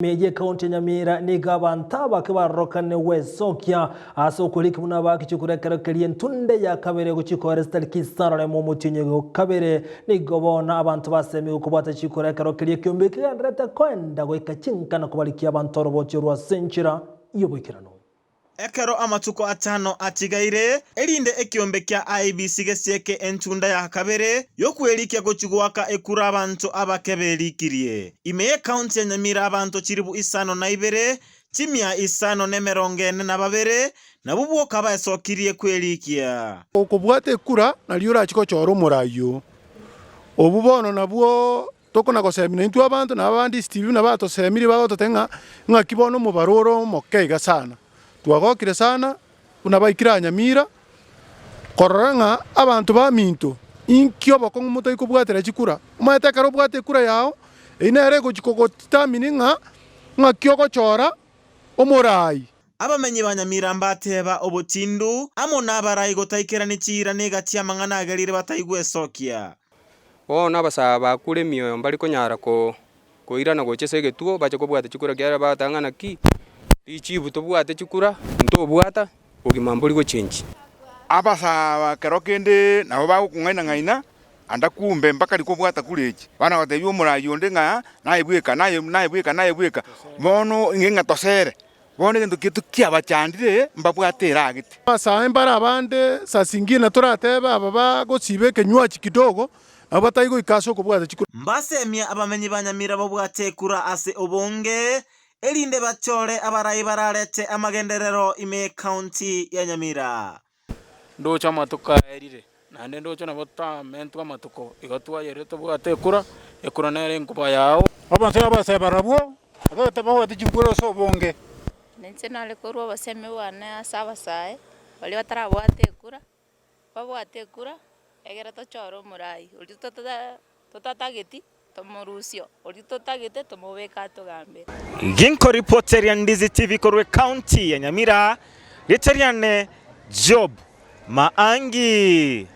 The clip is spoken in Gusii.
Ime y'ekaunti ya Nyamira nigo abanto abake barorokane gwesokia ase okoriki buna bakichukura ekero keria entunde ya kabere gochikoera chitariki isano nemo omotienyi oyo kabere. Nigo bono abanto basemigwe kobwata chikura ekero keria ekiombe kegendererete koenda goika chinkana kobarikia abanto orobochio rwa ase enchera y'oboikeranu. Ekero amatuko atano atigaire, erinde ekiombe kia IEBC gesieke entunda ya kabere y'okwerikia gochia goaka ekura abanto abake berikirie. Ime y'ecounty ya Nyamira abanto chilifu isano na ibere, chimia isano na emerongo ene na babere, nabwo boka baesokirie kwerikia. Okobwata ekura nario orachie gochora omorai oo. Obwo bono nabwo Tokona gosemia naintwe abanto na abande ase TV buna batosemirie bagototebia ng'a ng'aki bono omobaro ore omoke iga sana. Twagokire sana buna baikire aa Nyamira korora ng'a abanto baminto inki obokong'u motai kobwatera chikura. Omanyete ekero obwate ekura yao eyio nere egochi kogodetermine ng'a ng'aki ogochora omorai. Abamenyi ba Nyamira mbateba obotindu amo nabarai gotaikerani chiira negati y'amang'ana agerire bataigwesokia. Bono abasae bakure emioyo mbare konyara koirana gocha ase egetuo bache kobwata chikura ekiagera bagateba ng'a naki richibu tobwate chikura ntobwata obogima mbori gochenchia. Abasae aba kero kende nabo bagokong'aina ng'aina anda kumbe mpaka rikobwata kura echi. Bana gotebia omoraai onde ng'a naye bweka naye naye bweka naye bweka, bono ing'e ng'a tosere. Bono egento keto kiabachandire mbabwate eragete. Abasae mbare abande saa zingine toratebe aba bagosiba ekenywaji kidogo, nabo batari goika ase okobwata chikura. Mbasemie abamenyi ba Nyamira babwate ekura ase obonge, erinde bachore abarai bararete amagenderero ime y'ecounty ya Nyamira. Ndoche amatuko aerire, naende ndoche nabo twamentwe amatuko, igo twayerire tobwate ekura, ekura nere enkuba yao. Abanto abase barabwo abete babwate chinkuru ase obonge. Ninche nare korwa obosemi bwane ase abasae, baria batarabwata ekura, babwate ekura, egere tochore omorai oria totata totatageti tomorusie oria totagete tomobeke atogambere. Ginkoripoteria Ndizi TV korwa ecounty ya Nyamira, rieta riane Job Maangi.